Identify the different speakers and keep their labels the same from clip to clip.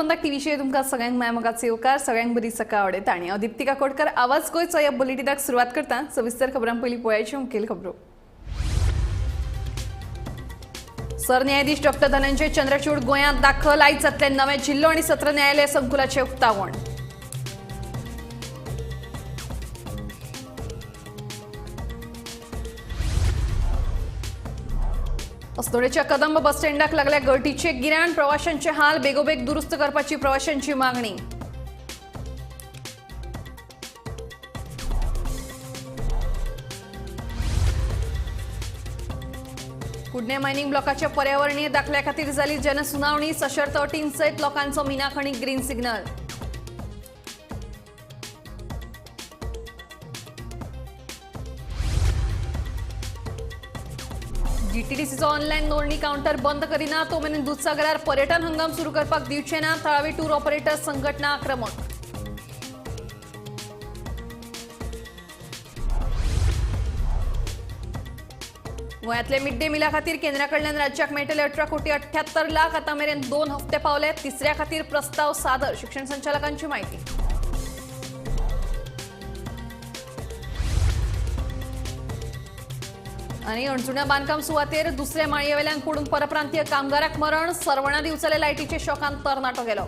Speaker 1: गोमंतक टीव्हीचेर तुमकां सगळ्यांक माय मोगाचो येवकार. सगळ्यांक बरी सकाळ आवडटा आनी हांव दीप्ती काकोडकर आवाज गोंयचो ह्या बुलेटिनाक सुरवात करता. सविस्तर खबरां पयलीं पळयाच्यो मुखेल खबरो. सरन्यायाधीश डॉक्टर धनंजय चंद्रचूड गोंयांत दाखल. आयज जातले नवें जिल्लो आनी सत्र न्यायालय संकुलाचें उक्तावण. अस्नोडेच्या कदंब बस स्टँडाक लागल्या गळटीचे गिराण. प्रवाशांचे हाल बेगोबेग दुरुस्त करपाची प्रवाशांची मागणी. कुडणे मायनिंग ब्लॉकाच्या पर्यावरणीय दाखल्या खातीर जाली जनसुनावणी. सशर्त अटींसयत लोकांचो मिना खणीक ग्रीन सिग्नल. जीटीडीसीचो ऑनलायन नोंदणी काउंटर बंद करिना तो मेरेन दुदसागरार पर्यटन हंगाम सुरू करपाक दिवचे ना. थळावी टूर ऑपरेटर संघटना आक्रमक. गोंयांतले मिड डे मिला खातीर केंद्रा कडल्यान राज्याक मेळटले 18 कोटी 78 लाख. आतां मेरेन 2 हप्ते पावले. तिसऱ्या खातीर प्रस्ताव सादर. शिक्षण संचालकांची माहिती. आनी अणजुण्या बांदकाम सुवातेर दुसऱ्या माळयेवेल्यान पडून परप्रांतीय कामगाराक मरण. सरवणा दिवचले लायटीच्या शॉकान तरणाटो गेलो.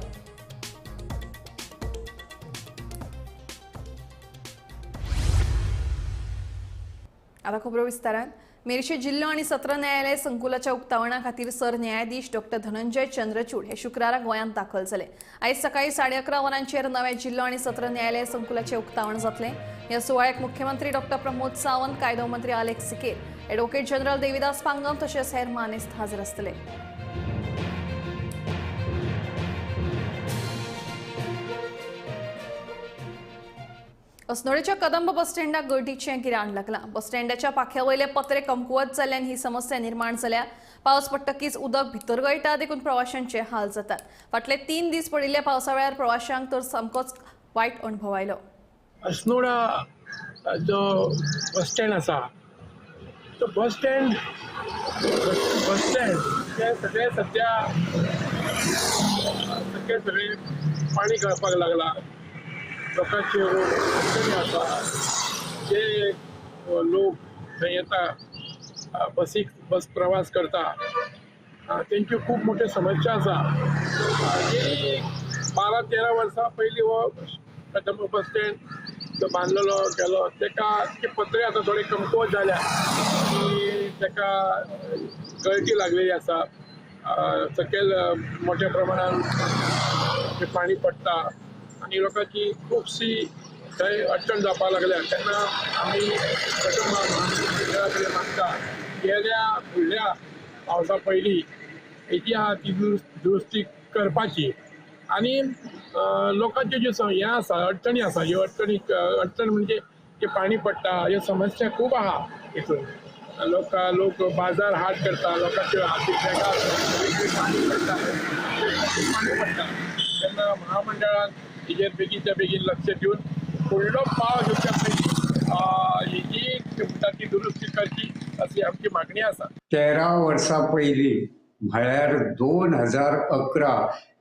Speaker 1: आता खबरो विस्तारान. मेरशे जिल्लो आनी सत्र न्यायालय संकुलाच्या उक्तावणा खातीर सरन्यायाधीश डॉक्टर धनंजय चंद्रचूड हे शुक्रारा गोंयांत दाखल जाले. आयज सकाळी 11:30 वरांचेर नव्या जिल्लो आनी सत्र न्यायालय संकुलाचें उक्तावण जातलें. ह्या सुवाळ्याक मुख्यमंत्री डॉक्टर प्रमोद सावंत, कायदो मंत्री आलेक्स सिकेर, एडवोकेट जनरल देविदास पांगम तशेंच हेर मानेस्त हाजीर आसतले. अस्नोडेच्या कदंब बस स्टँडाक गळटीचें गिराण लागलां. बस स्टँडाच्या पाख्या वयले पत्रे कमकुवत जाल्ल्यान ही समस्या निर्माण जाल्या. पावस पडटकीच उदक भितर गळटा, देखून प्रवाशांचे हाल जातात. फाटले 3 दीस पडिल्ल्या पावसा वेळार प्रवाशांक तर सामकोच वायट अणभव आयलो.
Speaker 2: अस्नोडा जो बस स्टँड आसा तो बस स्टँड ते सगळे सद्या सगळे सगळे पाणी गळपाक लागला. लोकांच्यो अडचणी आसा. जे लोक थंय येता बसीक बस प्रवास करता तेंच्यो खूब मोठ्यो समस्या आसा. 12-13 वर्सां पयलीं हो कदंब बस स्टँड जो बांदलेलो गेलो तेका ते पत्रे आतां थोडे कमकुवत जाल्या आनी तेका गळटी लागलेली आसा. सकयल मोठ्या प्रमाणान पाणी पडटा आनी लोकांची खुबशी थंय अडचण जावपाक लागल्या. तेन्ना आमी कदंब महामंडळा कडेन मागता गेल्या फुडल्या पावसा पयलीं हेजी आहा ती दुरुस्ती करपाची आनी लोकांच्यो ज्यो हें आसा अडचणी आसा ह्यो अडचणी अडचण म्हणजे जे पाणी पडटा ह्यो समस्या खूब आहा. हितून लोक बाजार हाट करता, लोकांच्यो हाती बॅगां पाणी पडटा, पाणी पडटा. तेन्ना महामंडळान हेजेर बेगीनच्या बेगीन लक्ष दिवन फुडलो पावस येवच्या पयलीं हेजी म्हणटा ती दुरुस्ती करची अशी आमची मागणी आसा.
Speaker 3: 13 वर्सां पयलीं म्हळ्यार 2011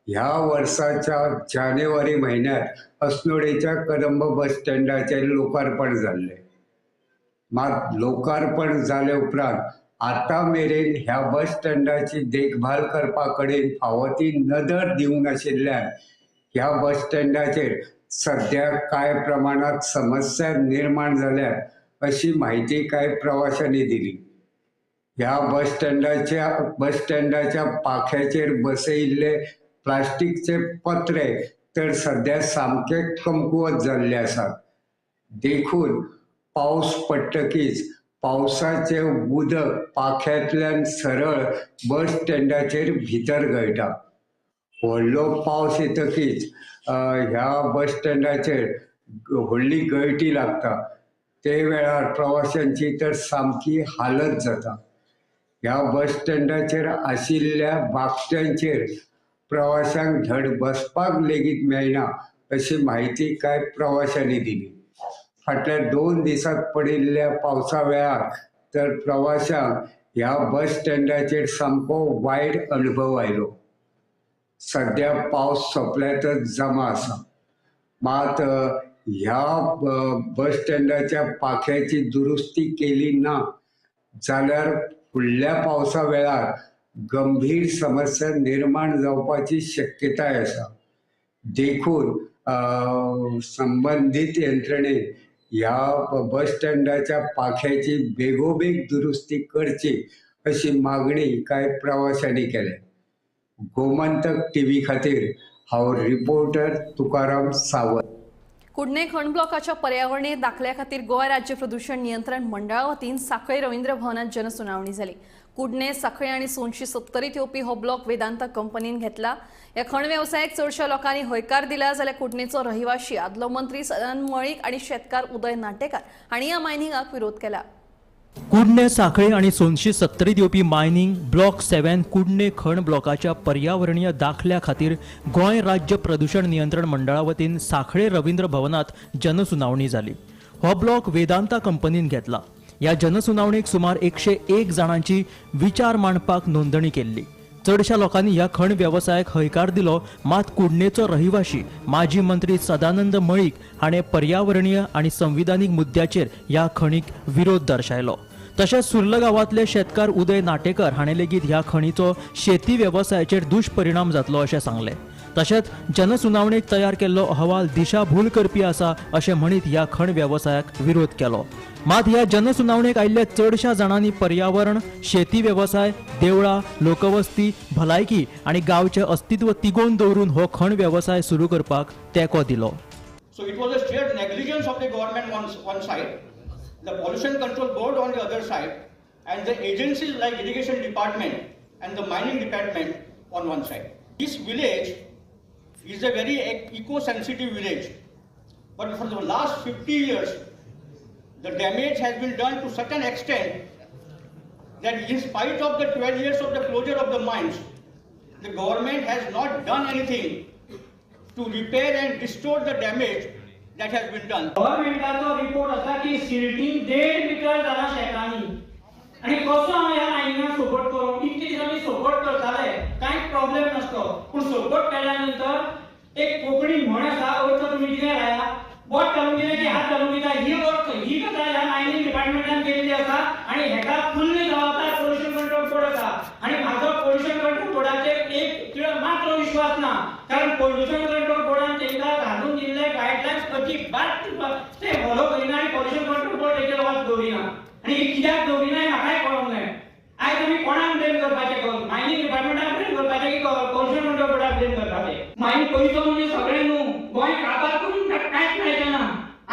Speaker 3: ह्या वर्साच्या जानेवारी म्हयन्यात अस्नोडेच्या कदंब बस स्टँडाचें लोकार्पण जाल्लें. मात लोकार्पण जाले उपरांत आतां मेरेन ह्या बस स्टँडाची देखभाल करपा कडेन फावो ती नदर दिवंक नाशिल्ल्यान ह्या बस स्टँडाचेर सद्या कांय प्रमाणांत समस्या निर्माण जाल्यात अशी म्हायती कांय प्रवाशांनी दिली. ह्या बस स्टँडाच्या पाख्याचेर बसयिल्ले प्लास्टिकचे पत्रे तर सद्या सामके कमकुवत जाल्ले आसात. देखून पावस पडटकीच पावसाचें उदक पाख्यांतल्यान सरळ बस स्टँडाचेर भितर गळटा. व्हडलो पावस येतकीच ह्या बस स्टँडाचेर व्हडली गळटी लागता. ते वेळार प्रवाशांची तर सामकी हालत जाता. ह्या बस स्टँडाचेर आशिल्ल्या बाकट्यांचेर प्रवाशांक धड बसपाक लेगीत मेळना अशी म्हायती कांय प्रवाशांनी दिली. फाटल्या 2 दिसांत पडिल्ल्या पावसा वेळार तर प्रवाशांक ह्या बस स्टँडाचेर सामको वायट अणभव आयलो. सद्या पावस सोंपल्यातच जमा आसा. मात ह्या बस स्टँडाच्या पाख्याची दुरुस्ती केली ना जाल्यार फुडल्या पावसा वेळार गंभीर समस्या निर्माण जावपाची शक्यताय आसा. देखून संबंदीत यंत्रणेन ह्या बस स्टँडाच्या पाख्याची बेगोबेग दुरुस्ती करची अशी मागणी कांय प्रवाशांनी केल्या. गोमंतक टीव्ही खातीर हांव रिपोर्टर तुकाराम सावंत.
Speaker 1: कुडणे खण ब्लॉकाच्या पर्यावरणीय दाखल्या खातीर गोंय राज्य प्रदूषण नियंत्रण मंडळा वतीन सांखळे रवींद्र भवनात जनसुनावणी जाली. कुडणे, सांखळे आनी सोनशी सत्तरीत येवपी हो ब्लॉक वेदांता कंपनीन घेतला. ह्या खण वेवसायाक चडशा लोकांनी हयकार दिला जाल्यार कुडणेचो रहिवाशी आदलो मंत्री सदानंद मळीक आनी शेतकार उदय नाटेकार हांणी ह्या मायनिंगाक विरोध केला.
Speaker 4: कुडणे, सांखळे आनी सोनशी सत्तरीत येवपी मायनिंग ब्लॉक 7 कुडणे खण ब्लॉकाच्या पर्यावरणीय दाखल्या खातीर गोंय राज्य प्रदूषण नियंत्रण मंडळा वतीन सांखळे रवींद्र भवनात जनसुनावणी जाली. हो ब्लॉक वेदांता कंपनीन घेतला. ह्या जनसुनावणेक सुमार 101 जाणांची विचार मांडपाक नोंदणी केल्ली. चडशा लोकांनी ह्या खण वेवसायाक हयकार दिलो. मात कुडणेचो रहिवाशी माजी मंत्री सदानंद मळीक हाणें पर्यावरणीय आनी संविधानीक मुद्द्याचेर ह्या खणीक विरोध दर्शायलो. तशेंच सुर्ल गांवांतले शेतकार उदय नाटेकर हाणें लेगीत ह्या खणीचो शेती वेवसायाचेर दुश्परिणाम जातलो अशें सांगलें. तशेंच जनसुनावणेक तयार केल्लो अहवाल दिशाभूल करपी आसा अशें म्हणीत ह्या खण वेवसायाक विरोध केलो. मात ह्या जनसुनावणेक आयिल्ल्या चडशा जाणांनी पर्यावरण, शेती वेवसाय, देवळां, लोकवस्ती, भलायकी आनी गांवचें अस्तित्व तिगोवन दवरून हो खण वेवसाय सुरू करपाक तेंको दिलो.
Speaker 5: So it was a sheer negligence of the government on one side, the Pollution Control Board on the other side, and the agencies like Irrigation Department and the Mining Department on one side. This village is a very eco-sensitive village, but for the last 50 years, the damage has been done to such an extent that in spite of the 12 years of the closure of the mines, the government has not done anything to repair and restore the damage that has been done.
Speaker 6: गव्हर्मेंटाचो report आसा की सिल्टींग 1.5 metre जाला शेतांनी आनी कसो हांव ह्या मायनिंगाक support करूं? इतके दीस आमी सपोर्ट करताले, कांयच प्रॉब्लेम नासलो, पूण सपोर्ट केल्या नंतर एक कोंकणी म्हण आसा, अर्थ तुमी कितें लाया, बोट घालून दिलें की हात घालून दिता. ही अर्थ ही गजाल ह्या मायनिंग डिपार्टमेंटान केल्ली आसा आनी हेका फुल्ल जबाबदार पोल्युशन कंट्रोल बोर्ड आसा. आनी म्हाजो पोल्युशन कंट्रोल बोर्डाचेर एक मात्र विश्वास ना, कारण पोल्युशन कंट्रोल बोर्डान तेंकां घालून दिल्ले गायडलायन्स अजिबात ते फॉलो करिना आनी पोल्युशन कंट्रोल बोर्ड तेचेर वास दवरिना. आनी हे कित्याक दवरिना हें म्हाकाय कळोंक जाय. आयज आमी कोणाक ब्लेम करपाचें? मायनिंग डिपार्टमेंटाक ब्लेम करपाचें की पोल्युशन कंट्रोल बोर्डाक ब्लेम करपाचें? मायनिंग पयसो म्हणजे सगळें न्हू, गोंय काबार करून कांयच मेळचें ना.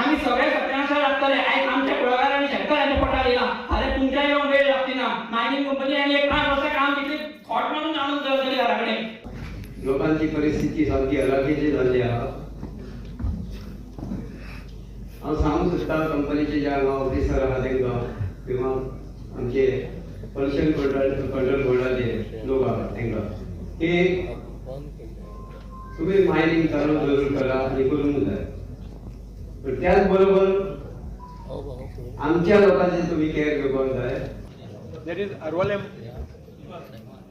Speaker 6: आमी सगळे सत्यानाशा लागतले. आयज आमच्या कुळागरांनी शेतकारांच्या पोटार येयला, फाल्यां तुमच्या येवंक वेळ लागची ना. मायनिंग कंपनी आनी एक 5 वर्सां काम कितली खोट मारून आणून दवरतली घरा कडेन.
Speaker 7: लोकांची परिस्थिती सामकी हलाखीची जाल्ली आहा. हांव सांगूंक सोदता कंपनीचे जे हांगा ऑफिसर आहा तांकां किंवा आमचे पोल्युशन कंट्रोल बोर्डाचे लोक आहा तांकां की तुमी मायनिंग चालू जरूर करा आनी करूंक जाय, पण त्याच बरोबर आमच्या लोकांची तुमी केअर घेवपाक जाय.
Speaker 2: There is Arvalem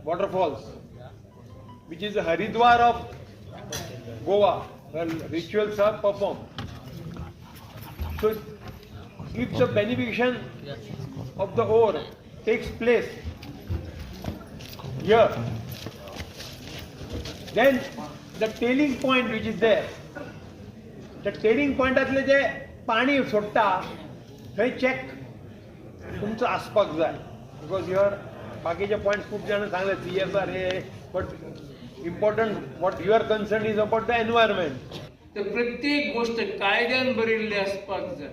Speaker 2: waterfalls, which is the Haridwar of Goa, where rituals are performed. So, if the beneficiation of the ore takes place here, then the tailing point which is there, the tailing pointaतले जे पाणी सोडटा थंय check तुमचो आसपाक जाय. Because your बाकीचे points खूब जाणां सांगले CSR hey, but important what you are concern is about the environment.
Speaker 8: तर प्रत्येक गोष्ट कायद्यान बरयल्ली आसपाक जाय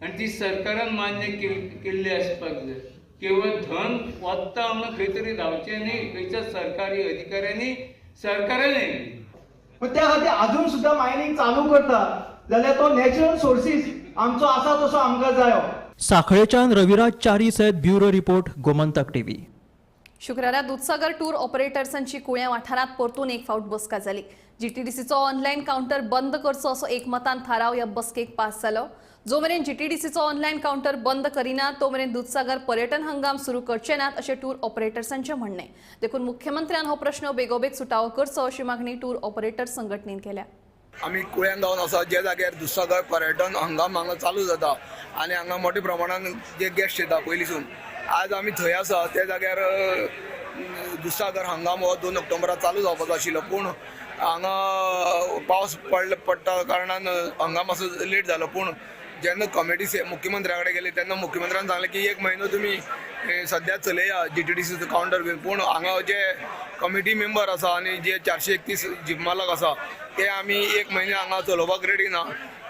Speaker 8: आनी ती सरकारान मान्य केल्ली आसपाक जाय. केवळ धन वता म्हणून खंय तरी धांवचें न्ही, खंयच्या सरकारी अधिकाऱ्यांनी सरकारान.
Speaker 9: पण त्या खातीर अजून सुद्दां मायनिंग चालू करता जाल्यार तो नॅचरल सोर्सीस आमचो आसा तसो आमकां जायो.
Speaker 4: साखळेच्यान रविराज च्यारी सयत ब्युरो रिपोर्ट, गोमंतक टीव्ही.
Speaker 1: शुक्रारा दुधसागर टूर ऑपरेटर्सांची कुळ्या वाठारांत परतून एक फावट बसका जाली. जीटीडीसीचो ऑनलायन कावंटर बंद करचो असो एकमतान थाराव ह्या बसकेक पास जालो. जो मेरेन जीटीडीसीचो ऑनलायन कावंटर बंद करिना तो मेरेन दुधसागर पर्यटन हंगाम सुरू करचे नात अशें टूर ऑपरेटर्सांचें म्हणणें. देखून मुख्यमंत्र्यान हो प्रश्न बेगोबेग सुटावो करचो अशी मागणी टूर ऑपरेटर संघटनेन केल्या.
Speaker 10: आमी कुळ्यान जावन आसा ज्या जाग्यार दुधसागर पर्यटन हंगाम हांगा चालू जाता आनी हांगा मोठ्या प्रमाणान जे गेस्ट येता पयलींसून आज आमी थंय आसा त्या जाग्यार दुधसागर हंगाम हो 2 ऑक्टोबराक चालू जावपाचो आशिल्लो, पूण हांगा पावस पडटा कारणान हंगाम मातसो लेट जालो. पूण जेन्ना कमिटी मुख्यमंत्र्या कडेन गेली तेन्ना मुख्यमंत्र्यान सांगलें की 1 म्हयनो तुमी सद्या चलया जीटीडीसीचो कावंटर बीन. पूण हांगा जे कमिटी मेंबर आसा आनी जे 431 जीप मालक आसा ते आमी 1 म्हयने हांगा चलोवपाक रेडी ना.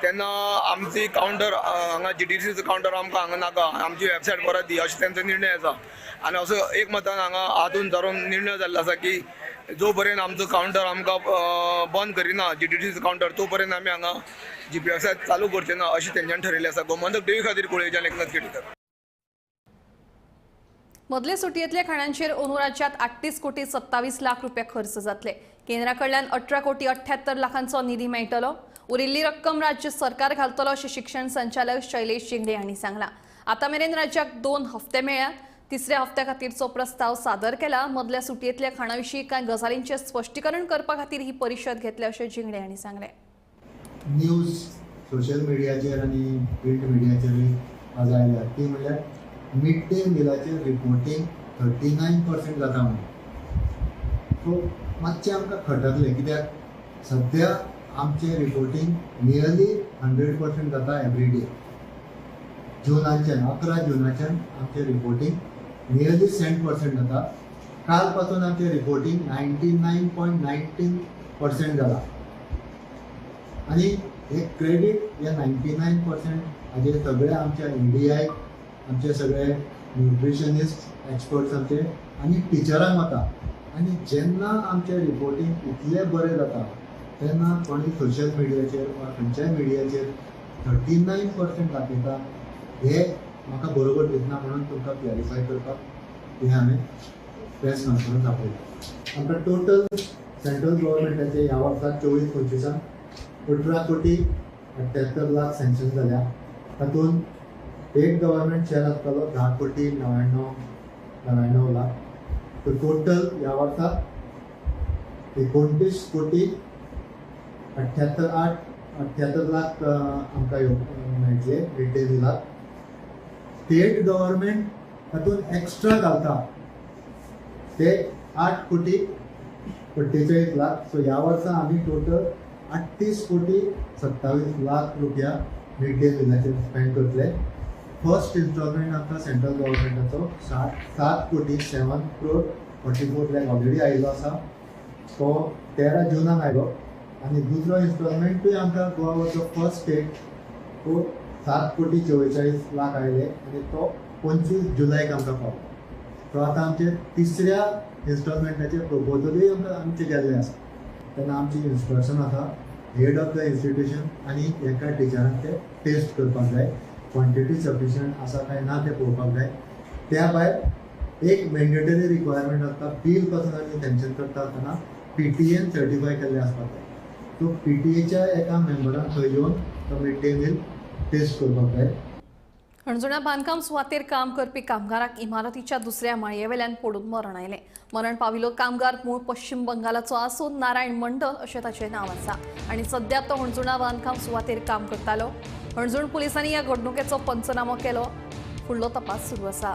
Speaker 10: तेन्ना आमची कावंटर हांगा जीटीडीसीचो कावंटर आमकां हांगा नाका, आमची वेबसायट परत दी अशें तेंचो निर्णय आसा. आनी असो एक मतान हांगा हातून धरून निर्णय जाल्लो आसा की जो पर्यंत आमचो कावंटर आमकां बंद करिना जीटीडीसीचो कावंटर तो पर्यंत आमी हांगा जीपी वेबसायट चालू करचे ना अशें तेंच्यांनी ठरयलें आसा. गोमंतक टीव्ही खातीर कुळेच्यान एकनाथ केटीकर.
Speaker 1: मदले सुटयेंतल्या खाणांचेर अंदू राज्यांत 38 कोटी 27 लाख रुपया खर्च जातले. केंद्रा कडल्यान 18 कोटी 78 लाखांचो निधी मेळटलो. उरिल्ली रक्कम राज्य सरकार घालतलो अशें शिक्षण संचालक शैलेश झिंगडे हांणी सांगलां. आतां मेरेन राज्याक 2 हफ्ते मेळ्ळ्यात. तिसऱ्या हफ्त्या खातीरचो प्रस्ताव सादर केला. मदल्या सुटयेंतल्या खाणा विशीं कांय गजालींचें स्पश्टीकरण करपा खातीर ही परिशद घेतल्या अशें झिंगडे हांणी सांगलें.
Speaker 11: न्यूज सोशल मिडियाचेर आनी प्रिंट मिडियाचेरूय आज आयल्या ती म्हणल्यार मिड डे मिलाचेर रिपोर्टींग 39% जाता म्हणून. सो मातशें आमकां खटकलें कित्याक सद्या आमचें रिपोर्टींग नियरली 100% जाता एवरी डे. जुनाच्यान 11 जुनाच्यान आमचें रिपोर्टींग नियरली 100% जाता. काल पासून आमचें रिपोर्टींग 99.19% जाला आनी हे क्रेडीट हे 99% हाजेर सगळे आमच्या एडीआय, आमचे सगळे न्युट्रिशनिस्ट एक्सपर्ट्स आमचे आनी टिचरांक वता. आनी जेन्ना आमचें रिपोर्टींग इतलें बरें जाता तेन्ना कोणी सोशल मिडियाचेर वा खंयच्याय मिडियाचेर 39% दाखयता हे म्हाका बरोबर दिसना म्हणून तुमकां क्लॅरिफाय करपाक हें हांवें प्रेस कॉन्फरन्स आपयली. आमकां टोटल सेंट्रल गव्हर्मेंटाचे ह्या वर्सा 24-25 18 कोटी 78 लाख सँक्शन जाल्या. तातूंत स्टेट गव्हर्मेंट शेअर आसतलो 10 कोटी 99 लाख. तर टोटल ह्या वर्सा 29 कोटी 78 लाख आमकां मेळटले मिड डे मिलाक. स्टेट गव्हर्मेंट तातूंत एक्स्ट्रा घालता ते 8 कोटी 48 लाख. सो ह्या वर्सा आमी टोटल 38 कोटी 27 लाख रुपया मिड डे मिलाचेर स्पेंड करतले. फर्स्ट इन्स्टॉलमेंट आमकां सेंट्रल गव्हर्मेंटाचो 7 कोटी 7 क्रोड 44 लाख ऑलरेडी आयिल्लो आसा. तो 13 जुनाक आयलो आनी दुसरो इन्स्टॉलमेंटूय आमकां गोवा वॉज फर्स्ट स्टेट तो 7 कोटी 44 लाख आयले आनी तो 25 जुलयाक आमकां पावलो. सो आतां आमचे तिसऱ्या इन्स्टॉलमेंटाचे प्रपोजलूय आमकां आमचे गेल्ले आसा. तेन्ना आमची इन्स्ट्रक्शन आसा हेड ऑफ the institution आनी एका टिचरान ते टेस्ट करपाक जाय, क्वॉन्टिटी सफिशियंट आसा काय ना तें पळोवपाक जाय. त्या भायर एक मॅन्डेटरी रिक्वायरमेंट आसता बील पासून आमी सँक्शन करता आसतना पीटीएन सर्टिफाय केल्लें आसपाक जाय. सो पीटीएच्या एका मेंबरान थंय येवन तो मिड डे मील टेस्ट करपाक जाय.
Speaker 1: हणजुणा बांदकाम सुवातेर काम करपी कामगाराक इमारतीच्या दुसऱ्या माळयेवेल्यान पडून मरण आयलें. मरण पाविल्लो कामगार मूळ पश्चिम बंगालाचो आसून नारायण मंडल अशें ताचें नांव आसा आनी सद्या तो हणजुणा बांदकाम सुवातेर काम करतालो. हणजूण पुलिसांनी ह्या घडणुकेचो पंचनामो केलो. फुडलो तपास सुरू आसा.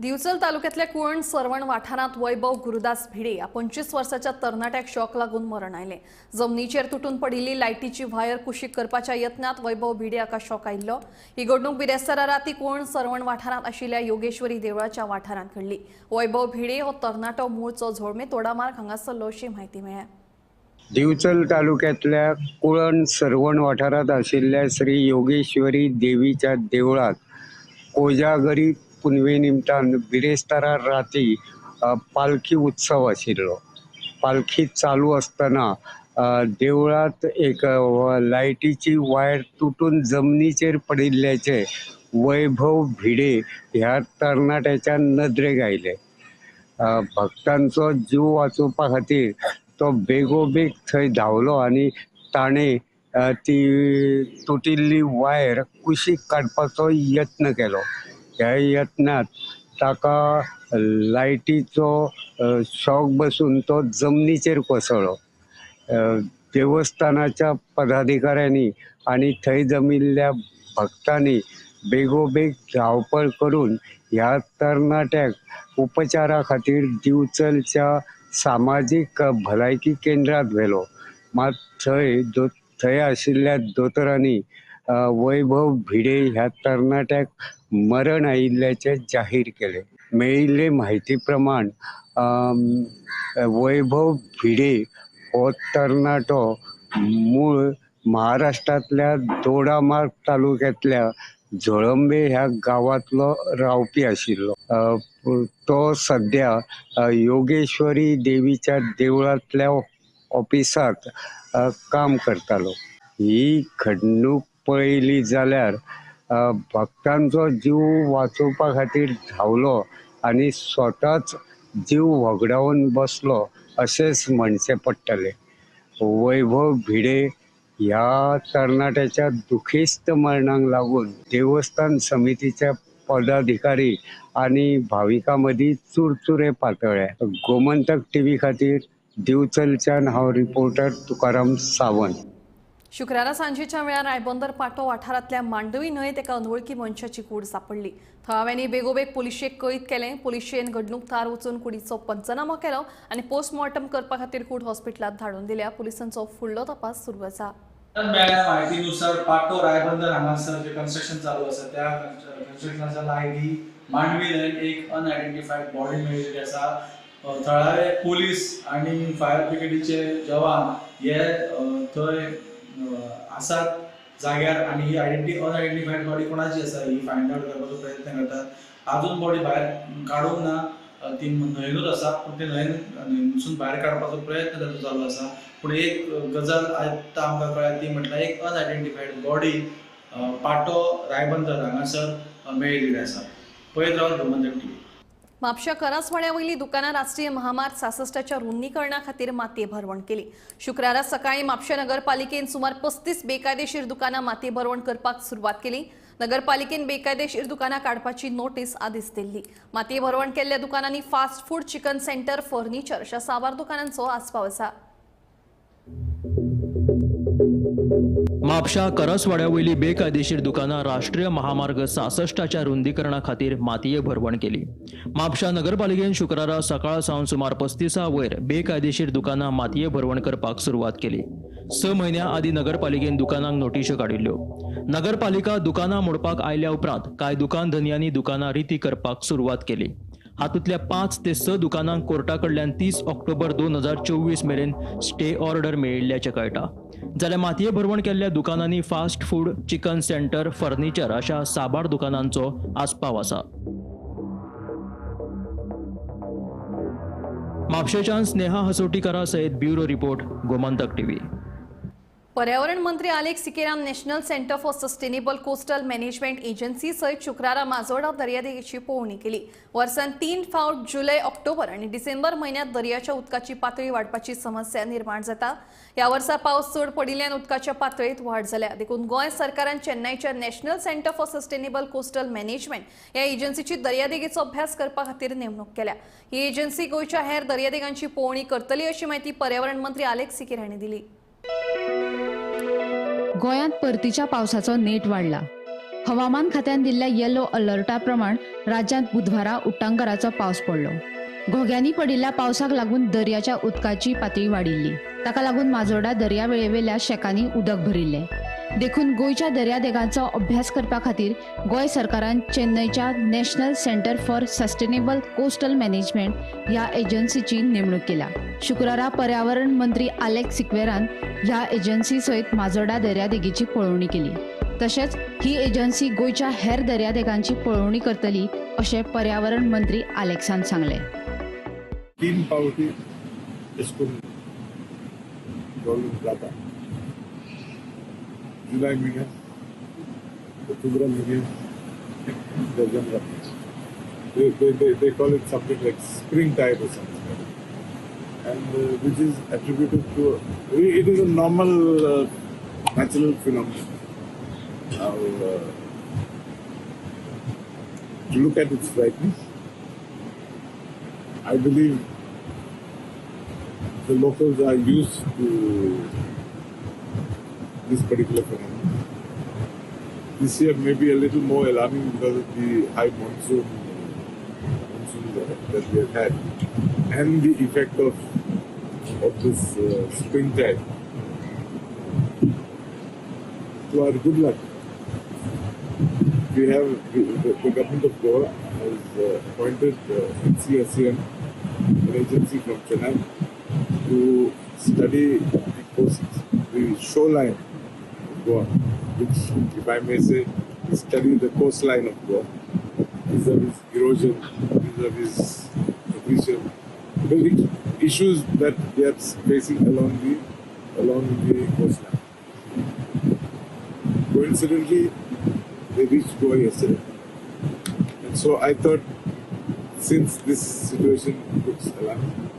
Speaker 1: दिवचल तालुक्यातल्या कुळण सरवण वाठारांत वैभव गुरुदास भिडे ह्या 25 वर्साच्या तरणाट्याक शॉक लागून मरण आयलें. जमनीचेर तुटून पडिल्ली लायटीची वायर कुशीक करपाच्या यत्नांत वैभव भिडे हाका शॉक आयिल्लो. ही घडणूक बिरेस्तारा राती कुळण सरवण वाठारांत आशिल्ल्या योगेश्वरी देवळाच्या वाठारांत घडली. वैभव भिडे हो तरणाटो मूळचो झोळमे तोडामार्ग हांगासरलो अशी म्हायती मेळ्ळ्या.
Speaker 3: दिवचल तालुक्यातल्या कुळण सरवण वाठारांत आशिल्ल्या श्री योगेश्वरी देवीच्या देवळात कोजागरी पुनवे निमतान बिरेस्तारा राती पालखी उत्सव आशिल्लो. पालखी चालू आसतना देवळांत एक लायटीची वायर तुटून जमनीचेर पडिल्ल्याचें वैभव भिडे ह्या तरणाट्याच्या नदरेक आयलें. भक्तांचो जीव वाचोवपा खातीर तो बेगोबेग थंय धांवलो आनी ताणें ती तुटिल्ली वायर कुशीक काडपाचो यत्न केलो. ह्या यत्नांत ताका लायटीचो शॉक बसून तो जमनीचेर कोसळ्ळो. देवस्थानाच्या पदाधिकाऱ्यांनी आनी थंय जमिल्ल्या भक्तांनी बेगोबेग धांवपळ करून ह्या तरणाट्याक उपचारा खातीर दिवचलच्या सामाजीक भलायकी केंद्रांत व्हेलो. मात थंय आशिल्ल्या दोतोरांनी वैभव भिडे ह्या तरणाट्याक मरण आयिल्ल्याचें जाहीर केलें. मेळिल्ले म्हायती प्रमाण वैभव भिडे हो तरणाटो मूळ महाराष्ट्रांतल्या दोडामार्ग तालुक्यांतल्या झोळंबे ह्या गांवांतलो रावपी आशिल्लो. तो सद्या योगेश्वरी देवीच्या देवळांतल्या ऑफिसांत काम करतालो. ही घडणूक पळयली जाल्यार भक्तांचो जीव वाचोवपा खातीर धांवलो आनी स्वताच जीव व्हगडावन बसलो अशेंच म्हणचें पडटलें. वैभव भिडे ह्या तरणाट्याच्या दुखेस्त मरणाक लागून देवस्थान समितीच्या पदाधिकारी आनी भाविकां मदीं चुरचुरे पातळ्ळे. गोमंतक टीव्ही खातीर दिवचलच्यान हांव रिपोर्टर तुकाराम सावंत.
Speaker 1: शुक्रारा सांजेच्या वेळार रायबंदर पाटो वाठारांतल्या मांडवी न्हंयेत एका अनवळखी मनशाची कूड सांपडली. थळाव्यांनी बेगोबेग पुलिशेक कळीत केलें. पुलिशेन घडणूक थळार वचून कुडीचो पंचनामो केलो आनी पोस्टमॉर्टम करपा खातीर कूड हॉस्पिटलांत धाडून दिल्या. पुलिसांचो फुडलो तपास सुरू आसा.
Speaker 12: मेळ्ळ्या म्हायतीनुसार पाटो रायबंदर हांगासर जे कन्स्ट्रक्शन चालू आसा त्या कन्स्ट्रक्शनाच्या लायटी मांडवी न्हंयेत एक अनआयडेंटिफायड बॉडी मेळिल्ली आसा. थळावे पोलीस आनी फायर ब्रिगेडीचे जवान हे थंय आसात जाग्यार आनी ही अनआयडेंटिफायड बॉडी कोणाची आसा ही फायंड आवट करपाचो प्रयत्न करतात. आजून बॉडी भायर काडूंक ना, ती न्हंयेनूच आसा, पूण ती न्हंयेनसून भायर काडपाचो प्रयत्न ताचो चालू आसा. पूण एक गजाल आतां आमकां कळ्ळ्या ती म्हटल्यार एक अनआयडेंटिफायड बॉडी पाटो रायबंदर हांगासर मेळिल्ली आसा. पळयत रावात गोमंतक टीव्ही.
Speaker 1: म्हापशा करासवाड्या वयली दुकानां राष्ट्रीय महामार्ग 66च्या रुंदीकरणा खातीर मातये भरवण केली. शुक्रारा सकाळी म्हापशा नगरपालिकेन सुमार 35 बेकायदेशीर दुकानां मातये भरवण करपाक सुरवात केली. नगरपालिकेन बेकायदेशीर दुकानां काडपाची नोटीस आदीच दिल्ली. मातये भरवण केल्ल्या दुकानांनी fast food, chicken centre, furniture अशा साबार दुकानांचो आस्पाव आसा.
Speaker 4: म्हापशा करसवाड्या वयली बेकायदेशीर दुकानां राष्ट्रीय महामार्ग 66च्या रुंदीकरणा खातीर मातये भरवण केली. म्हापशा नगरपालिकेन शुक्रारा सकाळ सावन सुमार 35 वयर बेकायदेशीर दुकानां मातये भरवण करपाक सुरवात केली. 6 म्हयन्यां आदीं नगरपालिकेन दुकानांक नोटिश्यो काडिल्ल्यो. नगरपालिका दुकानां मोडपाक आयल्या उपरांत कांय दुकान धनयांनी दुकानां रिती करपाक सुरवात केली. हातूंतल्या 5 ते 6 दुकानांक कोर्टा कडल्यान 30 ऑक्टोबर 2024 मेरेन स्टे ऑर्डर मेळिल्ल्याचें कळटा. जाल्यार मातये भरवण केल्ल्या दुकानांनी fast food, chicken centre, furniture अशा साबार दुकानांचो आस्पाव आसा. म्हापशेच्यान स्नेहा हसोटीकरा सयत ब्युरो रिपोर्ट, गोमंतक टीव्ही.
Speaker 1: पर्यावरण मंत्री Alex सिकेरान national centre for sustainable coastal management agency सयत शुक्रारा माजोर्डा दर्यादेगेची पळोवणी केली. वर्सान 3 फावट जुलय, ऑक्टोबर आनी डिसेंबर म्हयन्यांत दर्याच्या उदकाची पातळी वाडपाची समस्या निर्माण जाता. ह्या वर्सा पावस चड पडिल्ल्यान उदकाच्या पातळेंत वाड जाल्या. देखून गोंय सरकारान चेन्नईच्या national centre for sustainable coastal management ह्या एजन्सीची दर्यादेगेचो अभ्यास करपा खातीर नेमणूक केल्या. ही एजन्सी गोंयच्या हेर दर्यादेगांची पळोवणी करतली अशी म्हायती पर्यावरण मंत्री आलेक्स सिकेर हांणी दिली.
Speaker 13: गोंयांत परतीच्या पावसाचो नेट वाडला. हवामान खात्यान दिल्ल्या येलो अलर्टा प्रमाण राज्यांत बुधवारा उट्टांगराचो पावस पडलो. घोग्यांनी पडिल्ल्या पावसाक लागून दर्याच्या उदकाची पातळी वाडिल्ली. ताका लागून माजोर्डा दर्यावेळेवेल्या शेकांनी उदक भरिल्लें. देखून गोंयच्या दर्यादेगांचो अभ्यास करपा खातीर गोंय सरकारान चेन्नईच्या national centre for sustainable coastal management ह्या एजन्सीची नेमणूक केल्या. शुक्रारा पर्यावरण मंत्री आलेक्स सिक्वेरान ह्या एजन्सी सयत माजोर्डा दर्यादेगेची पळोवणी केली. तशेंच ही एजन्सी गोंयच्या हेर दर्यादेगांची पळोवणी करतली अशें पर्यावरण मंत्री आलेक्सान सांगलें.
Speaker 14: 3 पावटी प्रॉब्लम जाता जुलय म्हयन्यात, ऑक्टोबर म्हयन्यात गजम जाता. They call it something like spring tide or something like that, and which is attributed to, it is a normal natural phenomenon. Now, to look at its frightening. I believe the locals are used to this particular phenomenon. This year may be a little more alarming because of the high monsoon that we have had and the effect of this spring tide. To our good luck, we have the government of Goa has appointed NCSCM, an agency from Chennai, to study the coast, the shoreline of Goa, which, if I may say, study the coastline of Goa, vis-a-vis erosion, vis-a-vis accretion, the issues that they are facing along the coastline. Coincidentally, they reached Goa yesterday. And so I thought, since this situation looks alarming,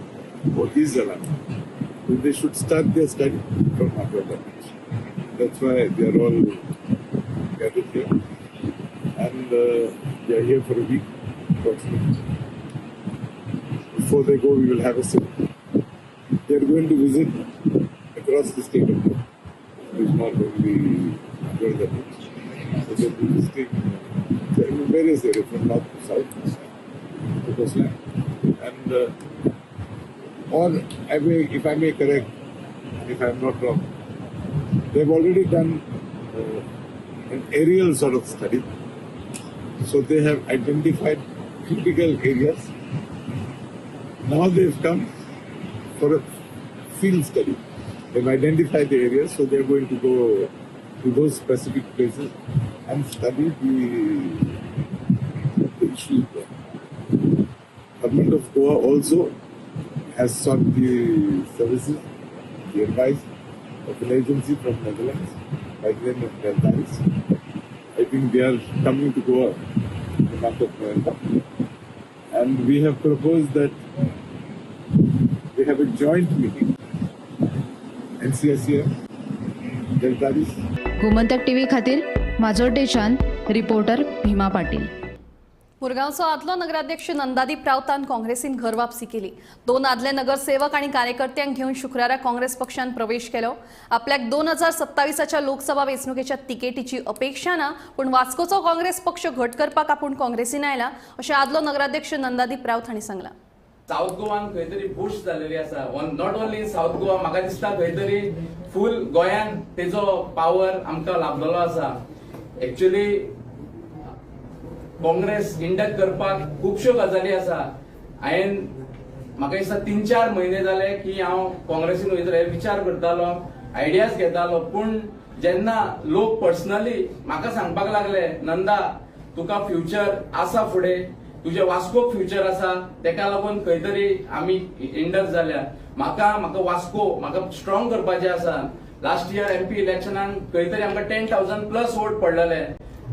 Speaker 14: or is alarming, then they should start their study from Aguada Beach. That's why they are all gathered here. And they are here for a week, approximately. Before they go, we will have a sit. They are going to visit across the state of Goa. It is not only Aguada Beach. So they will be visiting various areas from north to south, the coastline. And or I may, if I may correct, if I am not wrong, they have already done an aerial sort of study. So they have identified critical areas. Now they've come for a field study. They've identified the areas, so they're going to go to those specific places and study the issues there. Government of Goa also has sought the services, the advice of an agency from Netherlands by the name of Deltares. I think they are coming to Goa in the month of November. And we have proposed that we have a joint meeting, NCSCM, Deltares.
Speaker 13: Gomantak TV खातीर माजोर्डेच्यान reporter भीमा पाटील.
Speaker 1: मुरगांवचो आदलो नगराध्यक्ष नंदादीप राऊतान काँग्रेसीन घर वापसी केली. दोन आदले नगरसेवक आणि कार्यकर्त्यांक घेऊन शुक्रारा काँग्रेस पक्षान प्रवेश केलो. आपल्याक 2027च्या लोकसभा वेंचणुकेच्या तिकेटीची अपेक्षा ना, पूण वास्कोचो काँग्रेस पक्ष घट करपाक आपूण काँग्रेसीन आयला अशें आदलो नगराध्यक्ष नंदादीप राऊत हांणी सांगलां.
Speaker 15: साऊथ गोवान खंय तरी बूस्ट जाल्लेली आसा. Not only in South Goa, म्हाका दिसता खंय तरी फूल गोंयान तेजो पावर आमकां लाभलेलो आसा. एक्चुअली काँग्रेस इंडक्ट करपाक खुबश्यो गजाली आसा. हांवें म्हाका दिसता 3-4 म्हयने जाले की हांव काँग्रेसीन वयतलो हे विचार करतालो, आयडियाज घेतालो. पूण जेन्ना लोक पर्सनली म्हाका सांगपाक लागले, नंदा तुका फ्युचर आसा, फुडें तुजे वास्को फ्युचर आसा, तेका लागून खंय तरी आमी इंडक्ट जाल्या. म्हाका म्हाका वास्को म्हाका स्ट्रॉंग करपाचें आसा. लास्ट इयर एमपी इलेक्शनान खंय तरी आमकां 10,000 प्लस वोट पडलेले.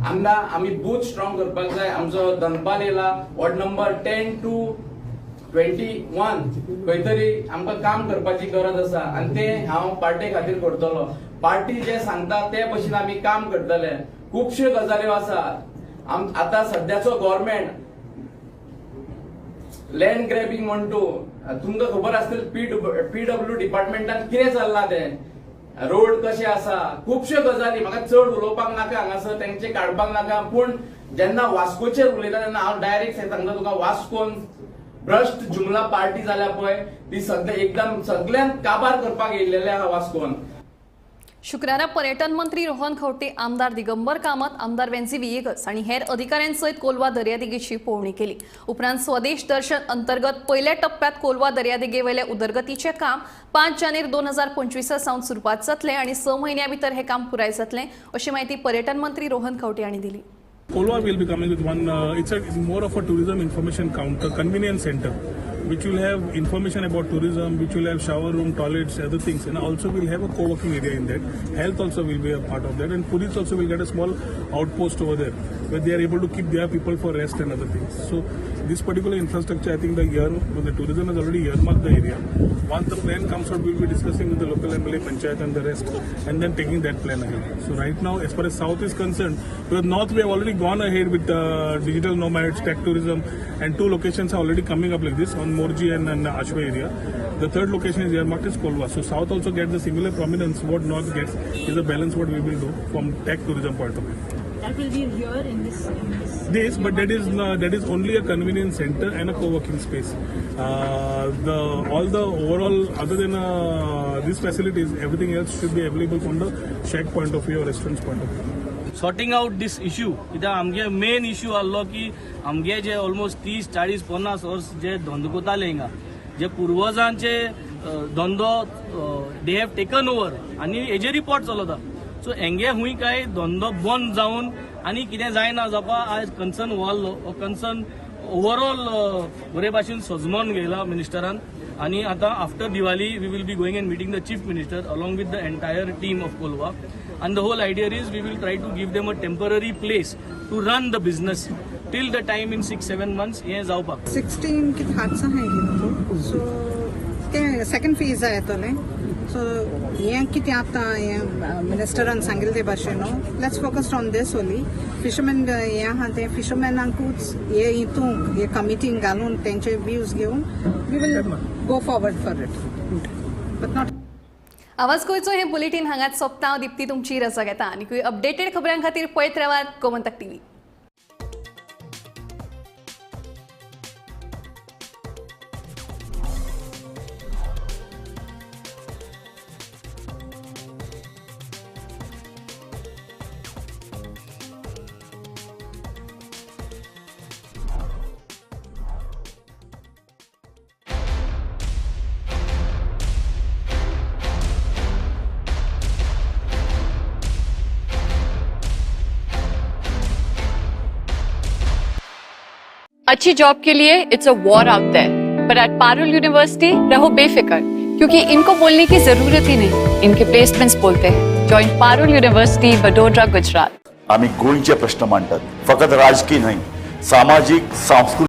Speaker 15: आमदां आमी बूथ स्ट्रॉंग करपाक जाय. आमचो धनपाल येयला वॉर्ड नंबर 10 to 21 खंय तरी आमकां काम करपाची गरज आसा आनी तें हांव पार्टे खातीर करतलो. पार्टी जे सांगता ते भशेन आमी काम करतले. खुबश्यो गजाल्यो आसा. आतां सद्याचो गव्हर्मेंट लँड ग्रॅबिंग म्हणटू तुमकां खबर आसतली पीडब्ल्यू डिपार्टमेंटान कितें चल्लां तें, रोड कशे आसा, खुबश्यो गजाली. म्हाका चड उलोवपाक नाका हांगासर, तेंचे काडपाक नाका. पूण जेन्ना वास्कोचेर उलयता तेन्ना हांव डायरेक्ट सांगता तुका, वास्कोन भ्रश्ट जुमला पार्टी जाल्या पळय ती सगळे एकदम सगळ्यांक काबार करपाक येयल्लेले आहा वास्कोन.
Speaker 1: शुक्रारा पर्यटन मंत्री रोहन खंवटे, आमदार दिगंबर कामत, आमदार वेन्झी वियेगस आणि हेर अधिकाऱ्यांसयत कोलवा दर्यादेगेची पळोवणी केली. उपरांत स्वदेश दर्शन अंतर्गत पहिल्या टप्प्यात कोलवा दर्यादेगेवेले उदरगतीचे काम 5 जानेर 2025 सावन सुरवात जातले आणि 6 म्हयन्या भितर हे काम पुराय जातले अशी माहिती पर्यटन मंत्री रोहन खंवटे हांणी दिली.
Speaker 16: Kolwa will be coming with one, it's more of a tourism information counter, convenience center. which will have information about tourism, which will have shower room, toilets, other things, and also will have a co-working area in that. Health also will be a part of that, and police also will get a small outpost over there where they are able to keep their people for rest and other things. So this particular infrastructure, I think the tourism has already earmarked the area. Once the plan comes out, we will be discussing with the local MLA, Panchayat and the rest, and then taking that plan ahead. So right now, as far as South is concerned, because North we have already gone ahead with digital nomads, tech tourism, and 2 locations are already coming up like this on Morji and Ashwa area. The third location is earmarked is Kolwa. So South also gets the similar prominence what North gets is a balance what we will do from tech tourism point of view.
Speaker 17: That will be here in this.
Speaker 16: This, but that is only a convenience center and a co-working space. All the overall, other than these facilities, everything else should be available from the shack point of view or restaurants point of view.
Speaker 18: Sorting out this issue, कित्याक आमगे main issue आहलो की आमगे जे almost 30, 40, 50 वर्स जे धंदो करताले हिंगा, जे पुर्वजांचे धंदो they have taken over आनी हेजे रिपोर्ट चलता. सो हेंगे हुंय काय धंदो बंद जावन आनी कितें जायना जावपा आयज कन्सर्न हो आहलो, हो कन्सर्न ओवरऑल बरे भाशेन सजमोन घेयला मिनिस्टरान. आनी आतां after Diwali we will be going and meeting the chief minister along with the entire team of Colva. And the whole idea is we will try to give them a temporary place to run the business till the time in 6-7 months हें जावपाक.
Speaker 19: 16 कितें हातसां आहाय न्हू, so तें second phase येतलें. So हें कितें आतां हें मिनिस्टरान सांगिल्लें ते भाशेन न्हू, let's focus on this only. Fisherman हें आहा तें फिशरमॅनांकूच हे हितूंक हे कमिटीन घालून तेंचे व्यूज घेवन we will go forward for it, but not.
Speaker 1: आवाज गोंयचो हे बुलेटीन हांगाच सोंपता. दीप्ती तुमची रजा घेता आनी अपडेटेड खबरां खातीर पळयत रावात गोमंतक टीव्ही.
Speaker 20: अच्छी जॉब के लिए it's a war out there, पर एट पारुल यूनिवर्सिटी रहो बेफिक्र, क्योंकि इनको बोलने की जरूरत ही नहीं, इनके प्लेसमेंट्स बोलते हैं। Join Parul university, Vadodara, Gujarat.
Speaker 21: आम्ही गोंयचे प्रश्न मांडतात, फकत राजकीय न्हय, सामाजीक, सांस्कृतिक।